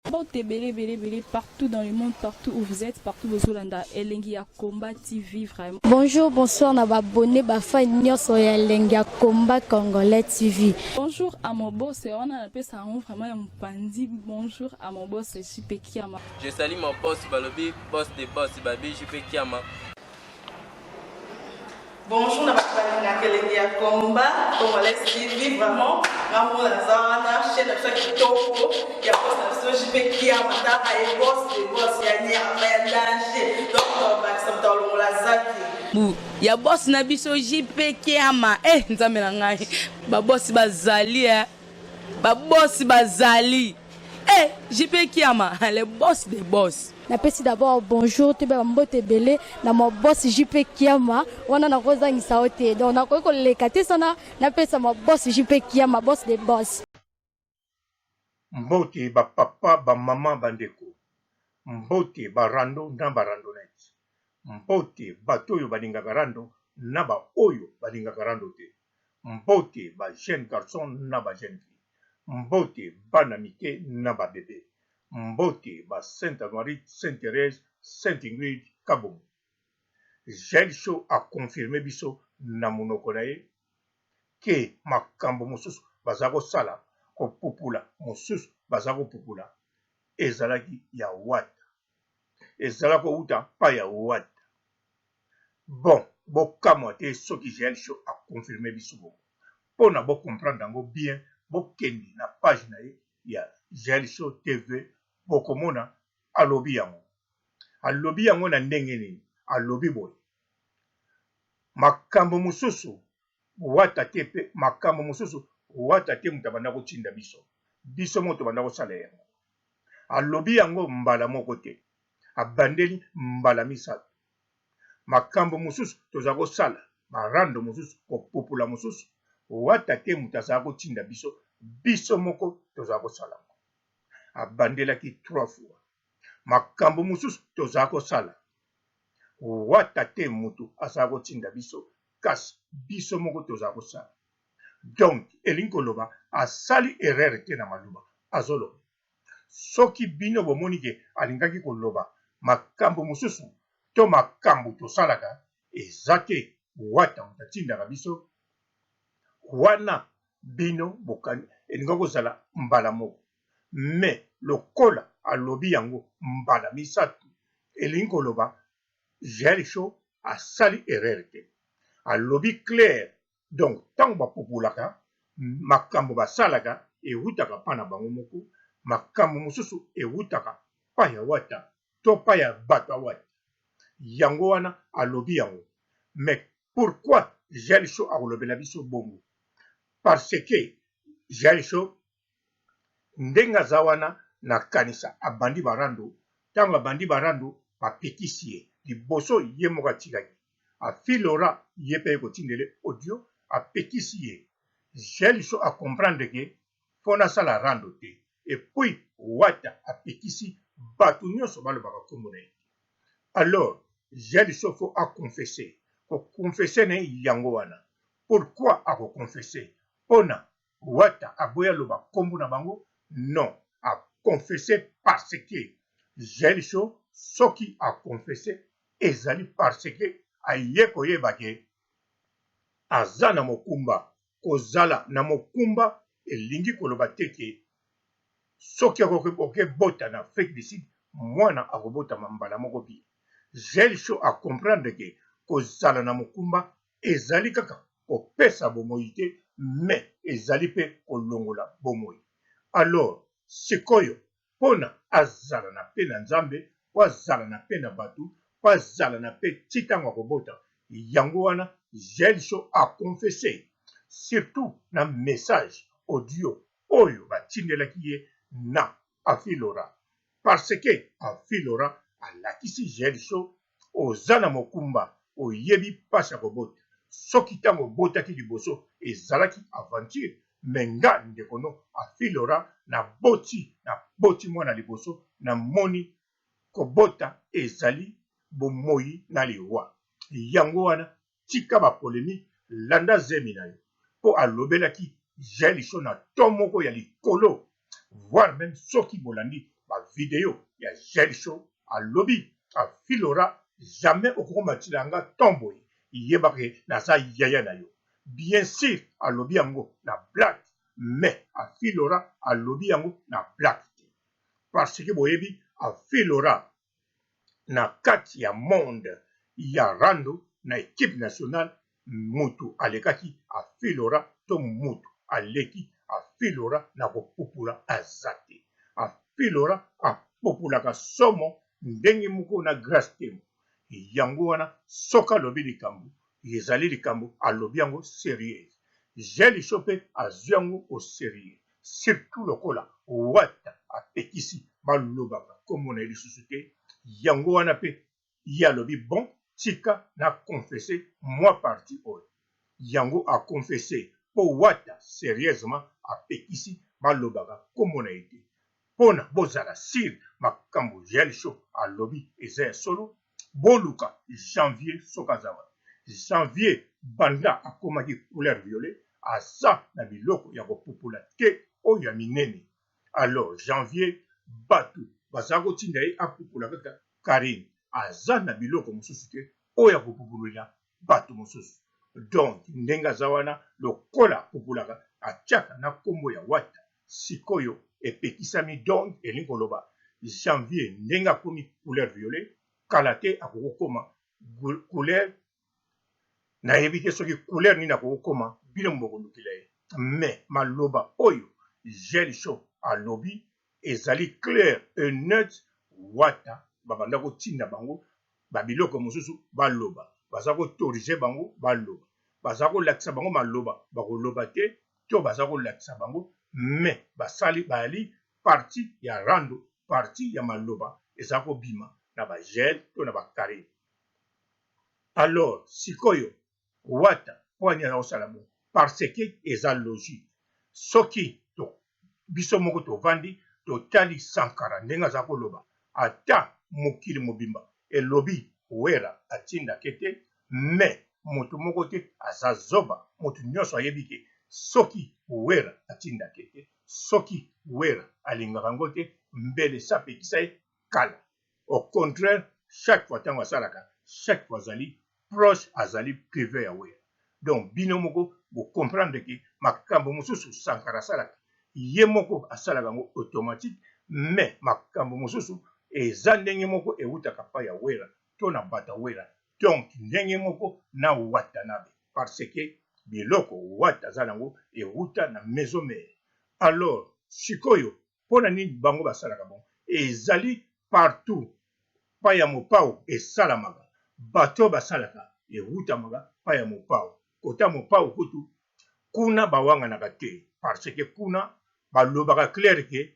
Mbote ebele ebele ebele partout dans le monde, partout où vous êtes, partout bozolanda Elengi ya Combat TV vraiment. Bonjour, bonsoir na ba abonné ba fan nyonso ya Elengi ya Combat Congolais TV. Bonjour à mon boss, wana napesa yango vraiment ya mopanzi. Bonjour à mon boss JP Kiama. Je salue mon boss balobi boss de boss babi JP Kiama. Bonjour na bato balingaka elengi ya combat congolais TV vraiment nga moko naza wana chaîne na biso ya kitoko ya boss na biso JP Kiama taka ye boss de boss ya nyama ya danger donc tobakisa moto alongola zaki bu ya boss na biso JP Kiama eh nzambe na ngai ba boss bazali eh ba boss bazali eh JP Kiama le boss de boss. Napesi d'abord bonjour toyeba ba mbote ebele na ma boss JP Kiama wana nakozangisa yo te donc nakoki koleka te sana napesa ma boss JP Kiama boss de boss. Mbote ba papa ba maman ba ndeko mbote ba rando na ba randonnette mbote bato oyo balingaka rando na ba oyo balingaka rando te mbote ba jeune garçon na ba jeune fille mbote bana mike na ba bebe Mbote ba Sainte Anuarite, Sainte Therèse, Sainte Ingrid Kabongo. Jael Show a confirmer biso na monoko na ye ke makambo mosusu baza kosala, kopupula mosusu baza kopupula ezalaki ya Wata. Ezala kowuta pa ya Wata. Bon, bokamwa te soki Jael Show a confirmer biso bongo. Pona bo comprendre yango bien, bokende na page na ye ya Jael Show TV bokomona alobi yango. Alobi yango na ndenge nini? Alobi boye, makambo mosusu Wata te pe makambo mosusu Wata te moto abanda kotinda biso, biso moko tobanda kosala yango. Alobi yango mbala moko te, abandeli mbala misato. Makambo mosusu toza kosala, ba rando mosusu, kopupula mosusu, Wata te moto azala kotinda biso, biso moko toza kosala yango. Abandelaki trois fois. Makambo mosusu toza kosala, Wata te moto azala kotinda biso, kasi biso moko toza kosala. Donc elingi koloba asali erreur te na maloba azoloba. Soki bino bomoni ke alingaki koloba makambu mosusu to makambu tosalaka eza te wata moto atindaka biso wana bino bokani elingaki kozala mbala moko mais lokola alobi yango mbala misatu elingi koloba Jael show asali erreur te alobi clair Donc tango ba pupulaka makambo basalaka ewutaka pa na bango moko, makambo mosusu ewutaka pa ya wata to pa ya bato ya wata. Yango wana alobi yango. Mais pourquoi Jael show akolobela biso bongo? Parce que Jael show ndenge aza wana na kanisa abandi ba rando, tango abandi ba rando bapekisi ye, liboso ye moko atikaki, afilora ye pe aye kotindele audio apekisi ye, Jael show a comprendre ke po nasala rando te et puis wata apekisi batu nionso balobaka kombo na ye te alors Jael show faut a confesser, ko confesser na ye yango wana, pourquoi ako confesser pona Wata aboyi aloba kombo na bango non a confesse parce que Jael show soki a confesse ezali parce que aye koyeba ke aza na mokumba kozala na mokumba elingi koloba te ke soki oke bota na Afrique du Sud mwana akobotama mbala moko bien Jael show a comprendre ke kozala na mokumba ezali kaka kopesa bomoyi te mais ezali pe kolongola bomoyi alors sikoyo pona azala na paix na nzambe po azala na paix na batu po azala na paix ti tango akobota yango wana jael show a confesse surtout na message audio oyo batindelaki ye na Afy Laura parce que Afy Laura alakisi jael show Oza na mokumba, oyebi pasi ya kobota. Soki tango obotaki liboso ezalaki aventure mais nga ndeko no Afilora na boti na boti mwana liboso na moni kobota ezali bomoyi na liwa. Yango wana tika ba polemique landa zemi na yo po alobelaki Jael show na ton moko ya likolo voir meme soki bolandi ba. video ya Jael Show alobi Afilora jamais okokomatila nga ton boye yeba ke naza yaya na yo bien sur alobi yango na blague mais Afilora alobi yango na blague te parce que boyebi Afilora na kati ya monde ya rando na equipe nationale mutu alekaki afilora to mutu aleki afilora na kopupula aza te. Afilora apupulaka somo ndenge moko na Grace Temo. Yango wana soki alobi likambo ezali likambo alobi yango serieuse. Gelisho pe azwi yango au serieux surtout lokola Wata apekisi balobaka kombo na ye lisusu te yango wana pe ye alobi bon tika na confesse mua partie oyo yango a confesse po wata serieusement apekisi balobaka kombo na ye te pona bozala sur makambu jael show alobi eza ya solo boluka janvier soki aza wapi janvier banda akomaki couleur violet aza na biloko ya kopupula te oyo ya minene alors janvier batu baza kotinda ye apupula kaka Carine aza na biloko mosusu te oyo akopupululela batu mosusu donc ndenge aza wana lokola apupulaka atiaka na kombo ya wata sikoyo epekisami donc elingi koloba janvier ndenge akomi couleur violet kala te akokokoma couleur nayebi te soki couleur nini akokokoma bino bokolukela ye mais maloba oyo gel show alobi ezali clair et net wata babanda kotinda bango ba biloko mosusu baloba baza koautorize bango baloba baza kolakisa bango maloba bakoloba te to baza kolakisa bango mais basali bayali parti ya rando parti ya maloba eza kobima na ba gel to na ba carine alors sikoyo Wata po ani aza kosala bongo parce que eza logique soki to biso moko tovandi totali Sankara ndenge aza koloba ata mokili mobimba elobi Werra atindake te mais moto moko te aza zoba moto nionso ayebi ke soki Werra atindake te soki Werra alingaka yango te mbele esi apekisa ye kala au contraire chaque fois tango asalaka chaque fois azali proche azali prive ya Werra donc bino moko bo comprendre ke makambo mosusu Sankara asalaka ye moko asalaka yango automatique mais makambo mosusu eza ndenge moko ewutaka pa ya Werra to na bato ya Werra donc ndenge moko na Watanabe parce que biloko Wata aza nango ewuta na maison mère alors sikoyo Pona nini bango basalaka bongo? Ezali partout pa ya mopao esalamaka bato oyo basalaka ewutamaka pa ya mopao kota mopao kutu kuna bawanganaka te parce que kuna balobaka clair ke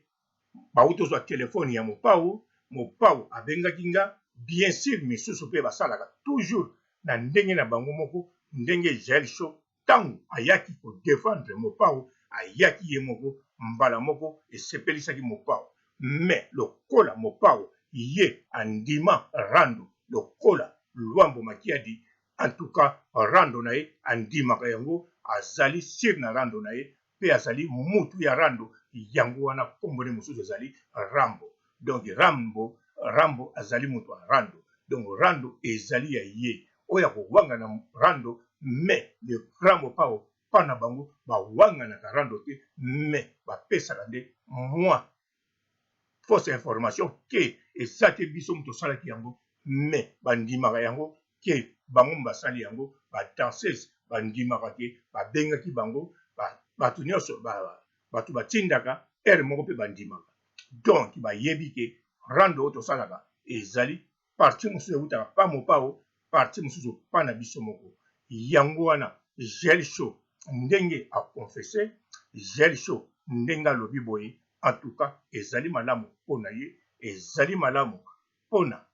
bawuti ozwa telephone ya mopao mopao abengaki nga bien sur misusu pe basalaka toujours na ndenge na bango moko ndenge jael show Tango ayaki ko defendre Mopao ayaki ye moko mbala moko esepelisaki Mopao mais lokola Mopao ye andima rando lokola Luambo Makiadi en tout cas rando na ye andimaka yango azali sur na rando na ye pe azali mutu ya rando yango wana kombo ne mosusu ezali Rambo donc Rambo Rambo azali mutu ya rando donc rando ezali ya ye oyo akowangana rando mais le grand mopao pa na bango bawanganaka rando te mais bapesaka nde mwa fausse information ke eza te biso moto osalaki yango mais bandimaka yango ke bango basali yango ba danseuse bandimaka ke babengaki bango bato nyonso bato batindaka heure moko mpe bandimaka donc bayebi ke rando oyo tosalaka ezali partie mosusu ewutaka pa mopao partie mosusu pa na biso moko yango wana gel show ndenge aconfesse gel show ndenge alobi boye en tout cas ezali malamu mpo na ye ezali malamu mpo na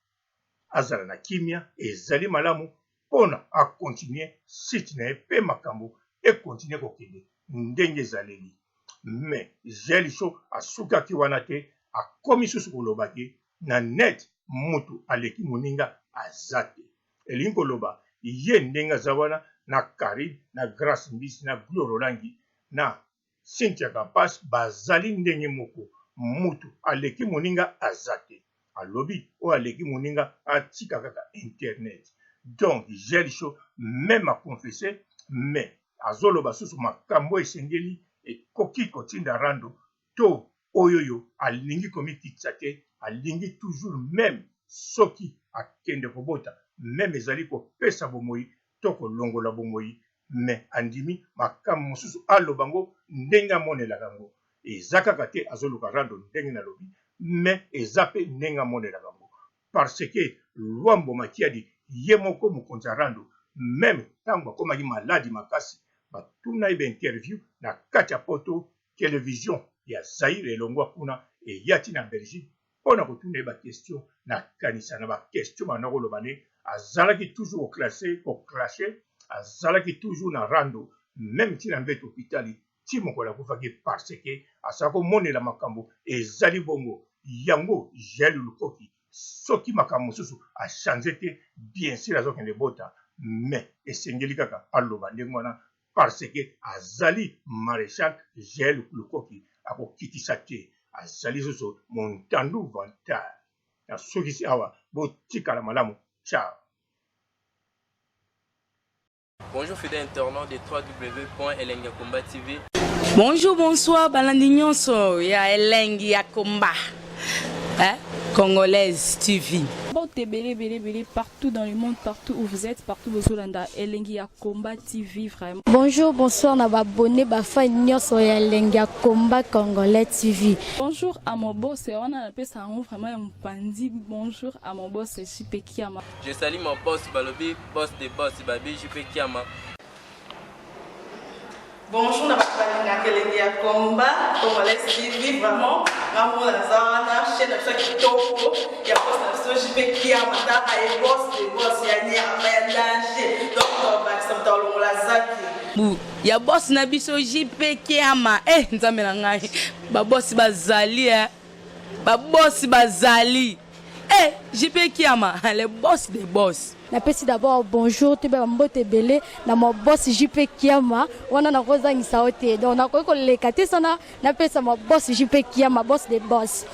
azala na kimia ezali malamu pona a continuer site na ye pe makambo e continuer kokende ndenge ezaleli mais Jael show asukaki wana te akomi susu koloba ke na net mutu aleki moninga aza te elingi koloba ye ndenge aza wana na Carine na Grace Mbisi na Gloria Olangi na Cynthia Kapash bazali ndenge moko. Mutu aleki moninga aza te. Alobi oyo aleki moninga atika kaka internet. Donc Jael Show meme a confesse mais azoloba susu makambo esengeli ekoki kotinda rando to oyoyo alingi komikitisa te, alingi toujours meme soki akende kobota meme ezali kopesa bomoyi to kolongola bomoyi mais andimi makambo mosusu aloba ngo ndenge amonelaka yango. Eza kaka te azoluka rando ndenge nalobi mais eza pe ndenge amonelaka yango parce que Luambo Makiadi ye moko mokonzi ya rando meme tango akomaki maladi makasi batuna ye ba interview na kati ya poto television ya Zaire elongwa kuna eya ti na Belgique pona kotuna ye ba question nakanisa na ba question banda koloba ne azalaki toujours ko classe ko clasher azalaki toujours na rando meme ti na mbeto hopitali ti mokolo akufaki parce que azala komonela makambo ezali bongo yango Jael Lukoki soki makambo mosusu a changer te bien sur azokende bota mais esengeli kaka aloba ndenge wana parce que azali marechal Jael Lukoki akokitisa te azali susu montandu vantard nasukisi awa botikala malamu ciao. Bonjour fidèles internautes de www.elengiyakomba TV. Bonjour, bonsoir, balandi nyonso ya Elengi ya Komba. Hein? Congolaise TV. Mbote ebele ebele ebele partout dans le monde, partout où vous êtes, partout bozolanda Elengi ya Combat TV vraiment. Bonjour, bonsoir na ba abonné ba fan nyonso ya Elengi ya Combat Congolais TV. Bonjour à mon boss, wana napesa yango vraiment ya mopanzi. Bonjour à mon boss JP Kiama. Je salue mon boss balobi boss de boss babi JP Kiama. Bonjour na bato balingaka elengi ya combat congolais TV vraiment nga moko naza wana chaîne na biso ya kitoko ya boss na biso JP Kiama taka ye boss de boss ya nyama ya danger donc tobakisa moto alongola zaki bu ya boss na biso JP Kiama eh nzambe na ngai ba boss bazali eh ba boss bazali eh JP Kiama le boss des boss. Napesi d'abord bonjour toyeba ba mbote ebele na ma boss JP Kiama wana nakozangisa yo te donc nakoki koleka te sana napesa ma boss JP Kiama boss de boss.